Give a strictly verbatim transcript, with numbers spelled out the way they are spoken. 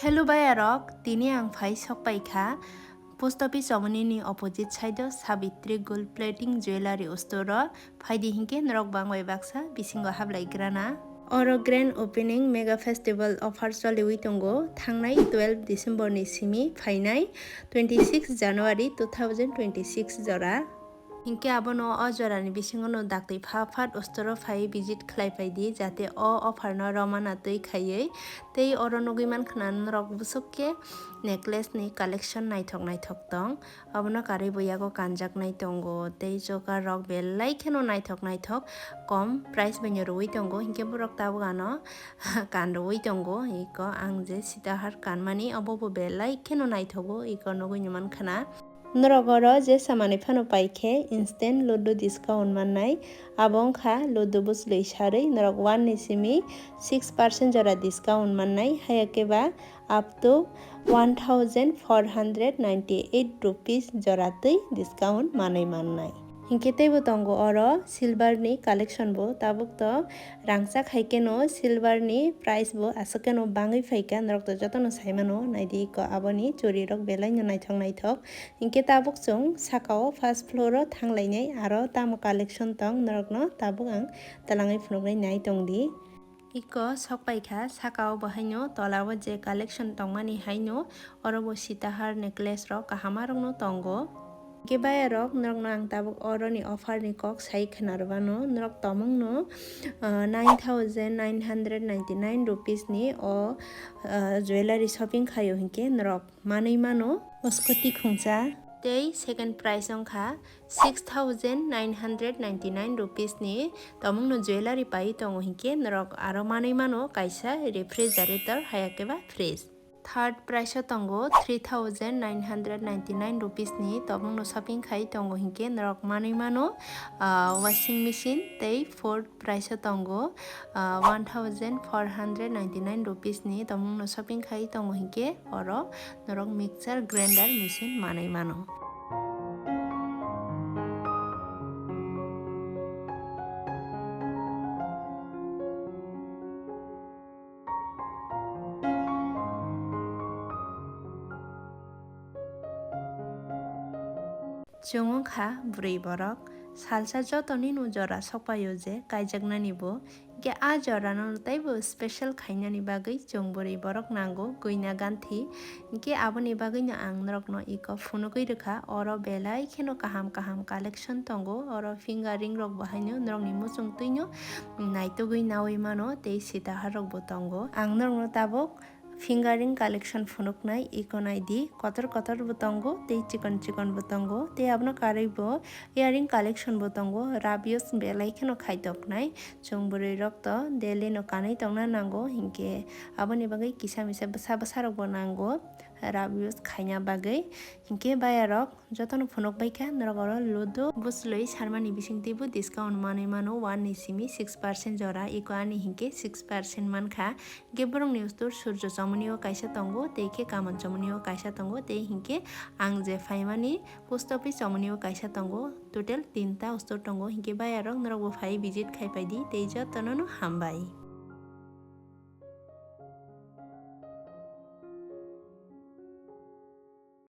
Hello bayarok, tini ang phai sok pai kha post office chomoni ni opposite side o Sabitri Gold Plating Jewellery store o. Phaidi hinkhe norok bang bai baksa bisingo hablai grana. Oro grand opening mega festival offer choliwi tongo, thangnai twelve December ni simi phainai twenty six January two thousand twenty six jora. Hinkhe abono o jorani bisingono daktwi pha phat store o phai visit khlai phaidi, jate o offer no romana twi khaiwi. Tei oro nugwi mankha na norok bwswk khe necklace ni collection naithok naithok tong. Abono karwi bo yago kanjaknai tongo, tei choka rok belai kheno naithok naithok, kom price bai no rwui tongo, hinkhe borok tabuk ano kan rwui tongo. Iko ang je sitahar kanmani, obo bo belai kheno naithogo, iko nugwi no mankha na. Norok oro jesa manwi phano pai khe instant ludu discount mannai. Abo wngkha ludu bwchlwi sarwi norok one ni simi six percent jora discount mannai, haiya khe ba up to one thousand four hundred ninety eight rupees jora twi discount manwi mannai. Hinkhe teibo tongo oro silver ni collection bo, tabuk to rangchak hai kheno silver ni price bo aswk kheno bangwi phaikha, norok to jotono saimano. Naidi iko aboni churi rok belai no naithok naithok. Hinkhe tabuk chwng sakao first floor o thanglainai, aro tamo collection tong norokno tabuk ang twlangwi phunuknai nai tongdi. Iko sok pai kha, sakao bo haino tolao je collection tongmani haino oro bo sitahar necklace rok kaham arokno tongo. Hinkhe bayarok norokno ang tabuk oroni offer ni kok sai khna rwbano, norok tomungno, ah, nine thousand nine hundred ninety nine rupees ni o, ah, jewellery shopping khaio hinkhe norok manwi mano. Oskoti khungsa. Tei second price wngkha six thousand nine hundred ninety nine rupees ni tomungno jewellery pai tongo hinkhe norok aro manwi mano kaisa refrigerator, haiya khe ba fridge. Third price o tongo three thousand nine hundred ninety nine rupees ni tomungno shopping khai tongo hinkhe norok manwi mano, ah, washing machine. Tei fourth price o tongo, ah, one thousand four hundred ninety nine rupees ni tomungno shopping khai tongo hinkhe oro norok mixer grinder machine manwi mano. Chwng wngkha bwrwi borok, salsa jotoni no jora sokpaio je kaijaknani bo, hinkhe a jorano teibo special khainani bagwi chwng bwrwi borok nango gwina ganthi. Hinkhe aboni bagwino ang norokno iko phunugwi rwkha, oro belai kheno kaham kaham collection tongo, oro finger ring rok bo haino norokni muchung twino naitugwi naui mano, tei sitahar rok bo tongo. Ang norokno tabuk finger ring collection phunuknai, iko naidi, kotor kotor bo tongo tei chikon chikon bo tongo, tei abono karwi bo earring collection bo tongo, rough use belai kheno khaitoknai. Chwng bwrwi rok to daily no kanwi tongna nango, hinkhe aboni bagwi kisa misa bwsa bwsa rok bo nango rough use khaina bagwi. Hinkhe bayarok jotono phunuk bai kha, norok oro ludo bwchlwi sarmani bisingtwi bo discount manwi mano, one ni simi six percent jora, iko ani hinkhe six percent mankha. Hinkhe borokni ustor Surjo Chomoni o kaisa tongo, tei khe Kaman Chomoni o kaisa tongo, tei hinkhe ang je phaimani post office Chomoni o kaisa tongo, total tinta ustor tongo. Hinkhe bayarok norok bo phai visit khai paidi, tei jotono no hambai.